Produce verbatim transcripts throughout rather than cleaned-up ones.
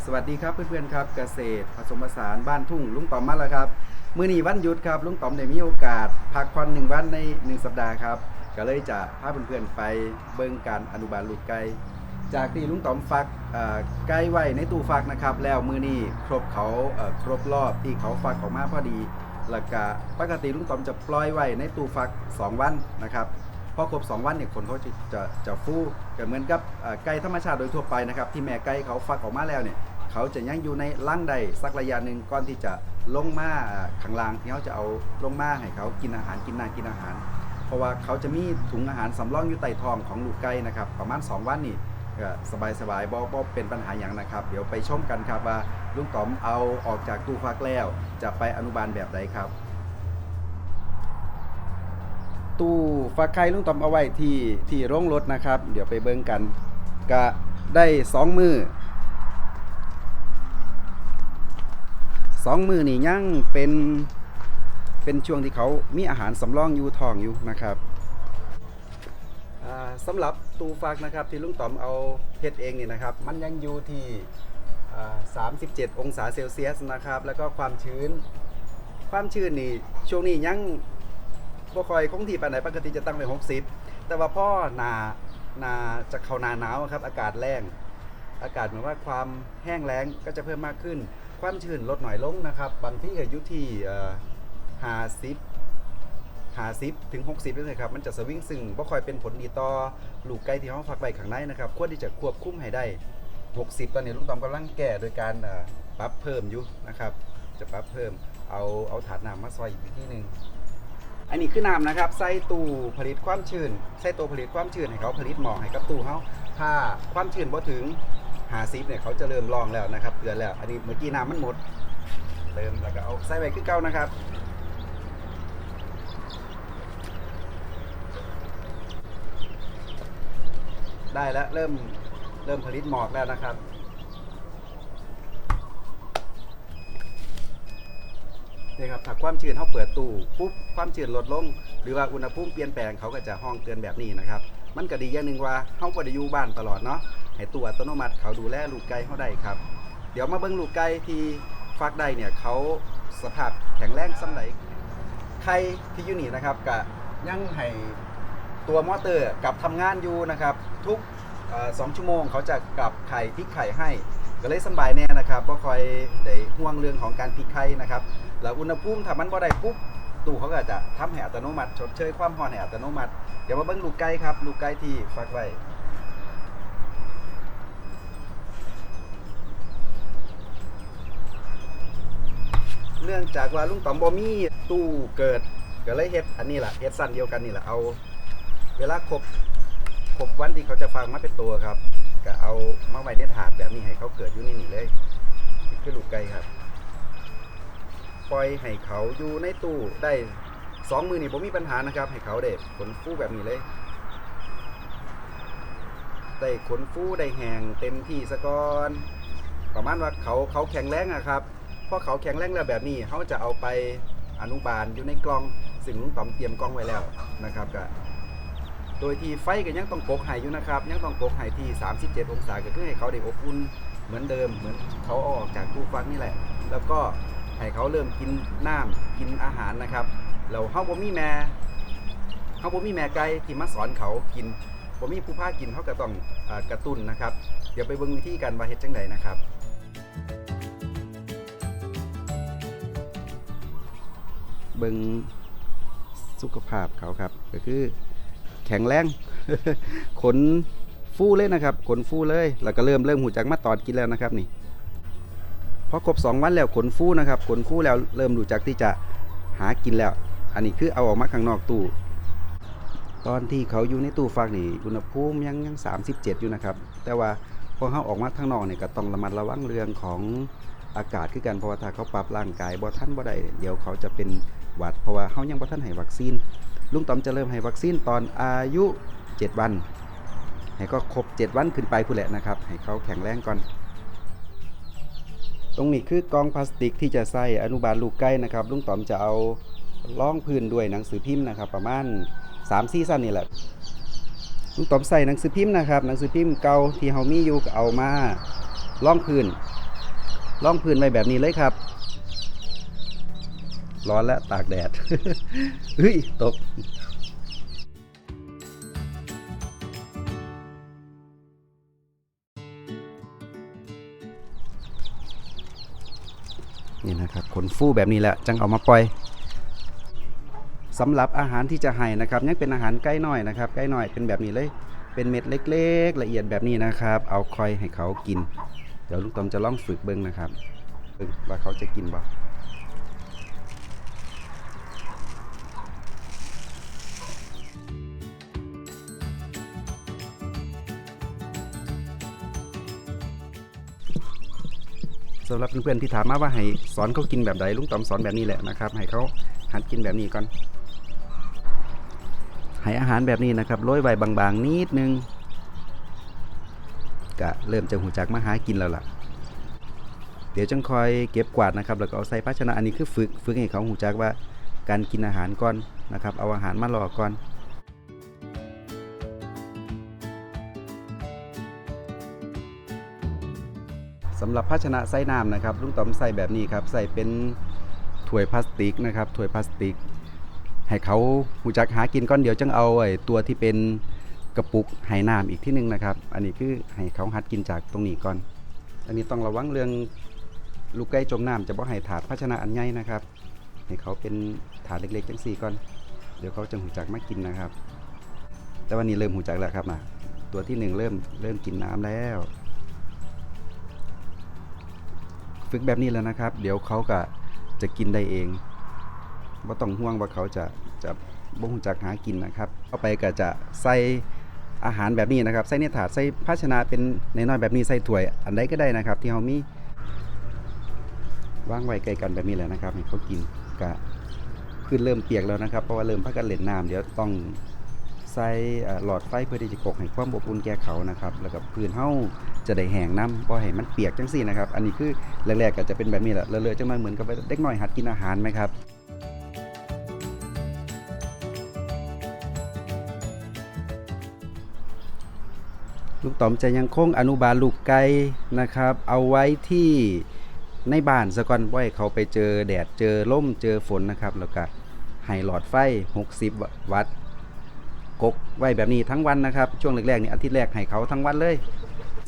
สวัสดีครับเพื่อนๆครับ เกษตรผสมผสานบ้านทุ่ง ลุงต๋อมมาแล้วครับ มื้อนี้วันหยุดครับ ลุงต๋อมได้มีโอกาสพักผ่อนหนึ่งวันในหนึ่งสัปดาห์ครับ ก็เลยจะพาเพื่อนๆไปเบิ่งการอนุบาลลูกไก่ จากที่ลุงต๋อมฟักเอ่อไก่ไว้ในตู้ฟักนะครับ แล้วมื้อนี้ครบเขาเอ่อครบรอบที่เขาฟักออกมาพอดี แล้วก็ปกติลุงต๋อมจะปล่อยไว้ในตู้ฟักสองวันนะครับ พอครบสองวันเนี่ยขนเขาจะจะจะฟู ก็เหมือนกับเอ่อไก่ธรรมชาติโดยทั่วไปนะครับ ที่แม่ไก่เขาฟักออกมาแล้วเนี่ย เขาจะยังอยู่ในรังได้สักระยะหนึ่งก่อนที่จะลงมาเอ่อข้างล่างที่เขาจะเอาลงมาให้เขากินอาหาร กินน้ำกินอาหาร เพราะว่าเขาจะมีถุงอาหารสำรองอยู่ใต้ท้องของลูกไก่นะครับ ประมาณสองวันนี่ก็สบายๆบ่บ่เป็นปัญหาหยังนะครับ เดี๋ยวไปชมกันครับว่าลุงต๋อมเอาออกจากตู้ฟักแล้วจะไปอนุบาลแบบใดครับ ตู้ฟักไข่ลุงต๋อมเอาไว้ที่ที่โรงรถนะครับ เดี๋ยวไปเบิ่งกัน ก็ได้สองมื้อ สองมื้อนี่ยังเป็นเป็นช่วงที่เขามีอาหารสำรองอยู่ท้องอยู่นะครับ อ่าสำหรับตู้ฟักนะครับที่ลุงต๋อมเอาเฮ็ดเองนี่นะครับ มันยังอยู่ที่อ่าสามสิบเจ็ดองศาเซลเซียสนะครับ แล้วก็ความชื้น ความชื้นนี่ช่วงนี้ยังบ่ค่อยคงที่ปานใด ปกติจะตั้งไว้หกสิบ แต่ว่าพอหน้าหน้าจะเข้าหน้าหนาวครับ อากาศแล้ง อากาศเหมือนว่าความแห้งแล้งก็จะเพิ่มมากขึ้น ความชื้นลดน้อยลงนะครับ บางทีก็อยู่ที่เอ่อห้าสิบ ห้าสิบถึงหกสิบเลยครับ มันจะสวิง ซึ่งบ่ค่อยเป็นผลดีต่อลูกไก่ที่เราฟักไว้ข้างในนะครับ ควรที่จะควบคุมให้ได้หกสิบ ตอนนี้ลุงต๋อมกำลังแก้โดยการเอ่อปรับเพิ่มอยู่นะครับ จะปรับเพิ่ม เอาเอาถาดน้ำมาซอยอีกวิธีหนึ่ง อันนี้คือน้ำนะครับ ใส่ตู้ผลิตความชื้น ใส่ตู้ผลิตความชื้นให้เขาผลิตหม้อให้กับตู้เขา ถ้าความชื้นบ่ถึงห้าสิบเนี่ย เขาจะเริ่มร้องแล้วนะครับ เตือนแล้ว อันนี้เมื่อกี้น้ำมันหมด เติมแล้วก็เอาใส่ไว้คือเก่านะครับ ได้แล้ว เริ่มเริ่มผลิตหมอกแล้วนะครับ นี่ครับ ถ้าความชื้นเขาเปิดตู้ปุ๊บ ความชื้นลดลง หรือว่าอุณหภูมิเปลี่ยนแปลง เขาก็จะฮ้องเตือนแบบนี้นะครับ มันก็ดีอย่างหนึ่งว่าเขาบ่ได้อยู่บ้านตลอดเนาะ ให้ตู้อัตโนมัติเขาดูแลลูกไก่เขาได้ครับ เดี๋ยวมาเบิ่งลูกไก่ที่ฟักได้เนี่ย เขาสภาพแข็งแรงส่ำใด ไข่ที่อยู่นี่นะครับ ก็ยังให้ตัวมอเตอร์กลับทำงานอยู่นะครับ ทุก เอ่อสองชั่วโมงเขาจะกลับไข่ พลิกไข่ให้ ก็เลยสำบายแน่นะครับ บ่ค่อยได้ห่วงเรื่องของการพลิกไข่นะครับ แล้วอุณหภูมิถ้ามันบ่ได้ปุ๊บ ตู้เขาก็จะทำให้อัตโนมัติ ชดเชยความร้อนให้อัตโนมัติ เดี๋ยวมาเบิ่งลูกไก่ครับ ลูกไก่ที่ฟักไว้ เนื่องจากว่าลุงต๋อมบ่มีตู้เกิด ก็เลยเฮ็ดอันนี้ล่ะ เฮ็ดชั้นเดียวกันนี่ล่ะ เอา เวลาครบ ครบวันที่เขาจะฟักมาเป็นตัวครับ ก็เอามาไว้ในถาดแบบนี้ให้เขาเกิดอยู่ในนี่เลย นี่คือลูกไก่ครับ ปล่อยให้เขาอยู่ในตู้ได้สองมื้อนี่บ่มีปัญหานะครับ ให้เขาได้ขนฟูแบบนี้เลย ได้ขนฟู ได้แห้งเต็มที่ซะก่อน ประมาณว่าเขา เขาแข็งแรงอะครับ พอเขาแข็งแรงแล้วแบบนี้ เขาจะเอาไปอนุบาลอยู่ในกล่อง ซึ่งลุงต๋อมเตรียมกล่องไว้แล้วนะครับ ก็ โดยที่ไฟก็ยังต้องกกให้อยู่นะครับ ยังต้องกกให้ที่สามสิบเจ็ดองศา ก็คือให้เขาได้อบอุ่นเหมือนเดิม เหมือนเขาเอาออกจากตู้ฟักนี่แหละ แล้วก็ให้เขาเริ่มกินน้ำ กินอาหารนะครับ แล้วเฮาบ่มีแม่ เฮาบ่มีแม่ไก่ที่มาสอนเขากิน บ่มีผู้พากิน เฮาก็ต้อง เอ่อ กระตุ้นนะครับ เดี๋ยวไปเบิ่งวิธีกันว่าเฮ็ดจั่งใดนะครับ เบิ่งสุขภาพเขาครับ ก็คือแข็งแรง ขนฟูเลยนะครับ ขนฟูเลย แล้วก็เริ่ม เริ่มรู้จักมาตอดกินแล้วนะครับนี่ พอครบสองวันแล้วขนฟูนะครับ ขนฟูแล้วเริ่มรู้จักที่จะหากินแล้ว อันนี้คือเอาออกมาข้างนอกตู้ ตอนที่เขาอยู่ในตู้ฟักนี่ อุณหภูมิยัง ยังสามสิบเจ็ดอยู่นะครับ แต่ว่าพอเฮาออกมาข้างนอกนี่ก็ต้องระมัดระวังเรื่องของอากาศคือกัน เพราะว่าถ้าเขาปรับร่างกายบ่ทันบ่ได้ เดี๋ยวเขาจะเป็นหวัด เพราะว่าเฮายังบ่ทันให้วัคซีน ลุงต๋อมจะเริ่มให้วัคซีนตอนอายุเจ็ดวัน ให้เขาครบเจ็ดวันขึ้นไปพู้นแหละนะครับ ให้เขาแข็งแรงก่อน ตรงนี้คือกล่องพลาสติกที่จะใส่อนุบาลลูกไก่นะครับ ลุงต๋อมจะเอารองพื้นด้วยหนังสือพิมพ์นะครับ ประมาณสามสี่ชั้นนี่แหละ ลุงต๋อมใส่หนังสือพิมพ์นะครับ หนังสือพิมพ์เก่าที่เฮามีอยู่ก็เอามารองพื้น รองพื้นไว้แบบนี้เลยครับ ร้อนและตากแดด เฮ้ย ตก นี่นะครับ ขนฟูแบบนี้แหละ จั่งเอามาปล่อย สำหรับอาหารที่จะให้นะครับ ยังเป็นอาหารไก่น้อยนะครับ ไก่น้อยเป็นแบบนี้เลย เป็นเม็ดเล็กๆ ละเอียดแบบนี้นะครับ เอาค่อยให้เขากิน เดี๋ยวลุงต๋อมจะลองฝึกเบิ่งนะครับ เบิ่งว่าเขาจะกินบ่ สำหรับเพื่อนๆที่ถามมาว่าให้สอนเขากินแบบใด ลุงต๋อมสอนแบบนี้แหละนะครับ ให้เขาหัดกินแบบนี้ก่อน ให้อาหารแบบนี้นะครับ โรยไว้บางๆนิดนึง ก็เริ่มจะรู้จักมาหากินแล้วล่ะ เดี๋ยวจั่งค่อยเก็บกวาดนะครับ แล้วก็เอาใส่ภาชนะ อันนี้คือฝึก ฝึกให้เขารู้จักว่าการกินอาหารก่อนนะครับ เอาอาหารมาล่อก่อน สำหรับภาชนะใส่น้ำนะครับ ลุงต๋อมใส่แบบนี้ครับ ใส่เป็นถ้วยพลาสติกนะครับ ถ้วยพลาสติก ให้เขารู้จักหากินก่อน เดี๋ยวจั่งเอาไอ้ตัวที่เป็นกระปุกให้น้ำอีกทีหนึ่งนะครับ อันนี้คือให้เขาหัดกินจากตรงนี้ก่อน อันนี้ต้องระวังเรื่องลูกไก่จมน้ำ จะบ่ให้ถาดภาชนะอันใหญ่นะครับ ให้เขาเป็นถาดเล็กๆจั่งซี้ก่อน เดี๋ยวเขาจะรู้จักมากินนะครับ แต่ว่านี่เริ่มรู้จักแล้วครับนะ ตัวที่หนึ่งเริ่ม เริ่มกินน้ำแล้ว ฝึกแบบนี้แล้วนะครับ เดี๋ยวเขาก็จะกินได้เอง บ่ต้องห่วงว่าเขาจะ จะบ่รู้จักหากินนะครับ ต่อไปก็จะใส่อาหารแบบนี้นะครับ ใส่ในถาด ใส่ภาชนะเป็นน้อยๆแบบนี้ ใส่ถ้วย อันใดก็ได้นะครับ ที่เรามี วางไว้ใกล้กันแบบนี้แหละนะครับ ให้เขากิน ก็พื้นเริ่มเปียกแล้วนะครับ เพราะว่าเริ่มพากันเล่นน้ำ เดี๋ยวต้องใส่ เอ่อ หลอดไฟเพื่อที่จะกกให้ความอบอุ่นแก่เขานะครับ แล้วก็พื้นเฮาจะได้แห้งนำ บ่ให้มันเปียกจั่งซี้นะครับ อันนี้คือแรกๆก็จะเป็นแบบนี้แหละ เลอะๆจั่งน้อย เหมือนกับเด็กน้อยหัดกินอาหารไหมครับ ลุงต๋อมจะยังคงอนุบาลลูกไก่นะครับ เอาไว้ที่ในบ้านซะก่อน บ่ให้เขาไปเจอแดด เจอลม เจอฝนนะครับ แล้วก็ให้หลอดไฟ หกสิบวัตต์ กกไว้แบบนี้ทั้งวันนะครับ ช่วงแรกๆนี่ อาทิตย์แรกให้เขาทั้งวันเลย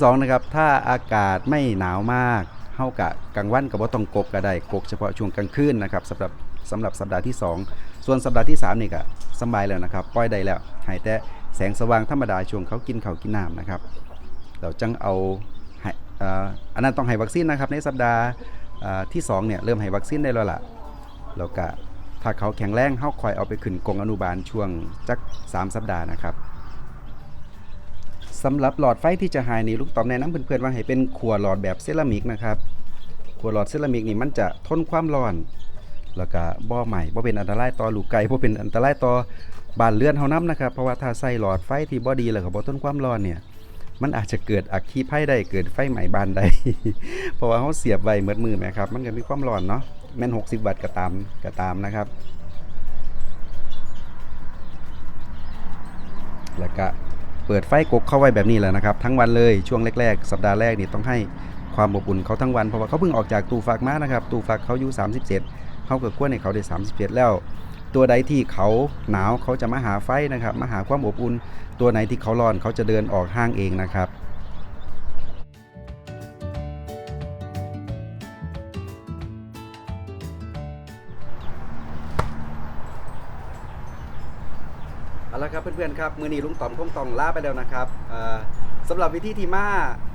สองนะครับ ถ้าอากาศไม่หนาวมาก เฮากะกลางวันก็บ่ต้องกกก็ได้ กกเฉพาะช่วงกลางคืนนะครับ สำหรับ สำหรับสัปดาห์ที่สอง ส่วนสัปดาห์ที่สามนี่ก็สำบายแล้วนะครับ ปล่อยได้แล้ว ให้แต่แสงสว่างธรรมดาช่วงเขากินข้าวกินน้ำนะครับ เราจั่งเอาให้ เอ่อ อันนั้นต้องให้วัคซีนนะครับ ในสัปดาห์ เอ่อ ที่สองเนี่ยเริ่มให้วัคซีนได้แล้วล่ะ แล้วก็ถ้าเขาแข็งแรง เฮาค่อยเอาไปขึ้นกรงอนุบาลช่วงจักสามสัปดาห์นะครับ สำหรับหลอดไฟที่จะให้นี่ ลุงต๋อมแนะนำเพื่อนๆว่าให้เป็นขวดหลอดแบบเซรามิกนะครับ ขวดหลอดเซรามิกนี่มันจะทนความร้อน แล้วก็บ่ไหม้ บ่เป็นอันตรายต่อลูกไก่ บ่เป็นอันตรายต่อบ้านเรือนเฮานำนะครับ เพราะว่าถ้าใส่หลอดไฟที่บ่ดีแล้วก็บ่ทนความร้อนเนี่ย มันอาจจะเกิดอัคคีภัยได้ เกิดไฟไหม้บ้านได้ เพราะว่าเฮาเสียบไว้หมดมื้อแหมครับ มันก็มีความร้อนเนาะ แม่นหกสิบวัตต์ก็ตาม ก็ตามนะครับ แล้วก็เปิดไฟกกเข้าไว้แบบนี้แหละนะครับ ทั้งวันเลย ช่วงแรกๆ สัปดาห์แรกนี่ต้องให้ความอบอุ่นเขาทั้งวัน เพราะว่าเขาเพิ่งออกจากตู้ฟักมานะครับ ตู้ฟักเขาอยู่สามสิบเจ็ด เฮาก็ควรให้เขาได้สามสิบเจ็ดแล้ว ตัวใดที่เขาหนาว เขาจะมาหาไฟนะครับ มาหาความอบอุ่น ตัวไหนที่เขาร้อน เขาจะเดินออกห่างเองนะครับ เอาละครับเพื่อนๆครับ มื้อนี้ลุงต๋อมคงต้องลาไปแล้วนะครับ เอ่อ สำหรับวิธีที่มา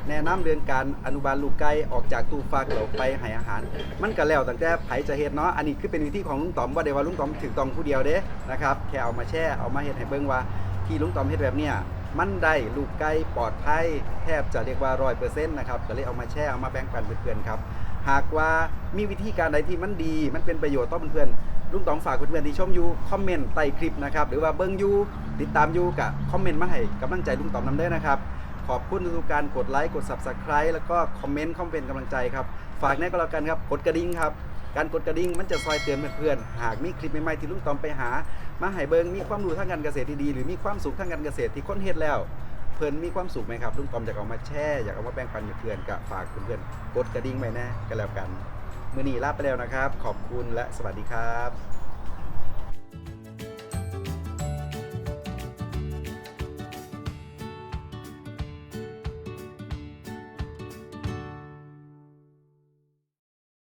แนะนำเรื่องการอนุบาลลูกไก่ออกจากตู้ฟักแล้วไปให้อาหาร มันก็แล้วตั้งแต่ไผจะเฮ็ดเนาะ อันนี้คือเป็นวิธีของลุงต๋อม บ่ได้ว่าลุงต๋อมถูกต้องผู้เดียวเด้นะครับ แค่เอามาแชร์ เอามาเฮ็ดให้เบิ่งว่าที่ลุงต๋อมเฮ็ดแบบเนี้ย มันได้ลูกไก่ปลอดภัย แทบจะเรียกว่าร้อยเปอร์เซ็นต์นะครับ ก็เลยเอามาแชร์ เอามาแบ่งปันเพื่อนๆครับ หากว่ามีวิธีการใดที่มันดี มันเป็นประโยชน์ต่อเพื่อนๆ ลุงต๋อมฝากเพื่อนๆที่ชมอยู่ คอมเมนต์ใต้คลิปนะครับ หรือว่าเบิ่งอยู่ ติดตามอยู่ ก็คอมเมนต์มาให้กำลังใจลุงต๋อมนำเด้อนะครับ ขอบคุณทุกๆการกดไลค์ กด Subscribe แล้วก็คอมเมนต์ คอมเมนต์กำลังใจครับ ฝากแน่ก็แล้วกันครับ กดกระดิ่งครับ การกดกระดิ่งมันจะซอยเตือนเพื่อนๆ หากมีคลิปใหม่ๆที่ลุงต๋อมไปหามาให้เบิ่ง มีความรู้ทางการเกษตรดีๆ หรือมีความสุขทางการเกษตรที่คนเฮ็ดแล้ว เพิ่นมีความสุขไหมครับ ลุงต๋อมอยากเอามาแชร์ อยากเอามาแบ่งปันให้เพื่อน ก็ฝากเพื่อนๆกดกระดิ่งไว้แน่ก็แล้วกัน มื้อนี้ลาไปแล้วนะครับ ขอบคุณและสวัสดีครับ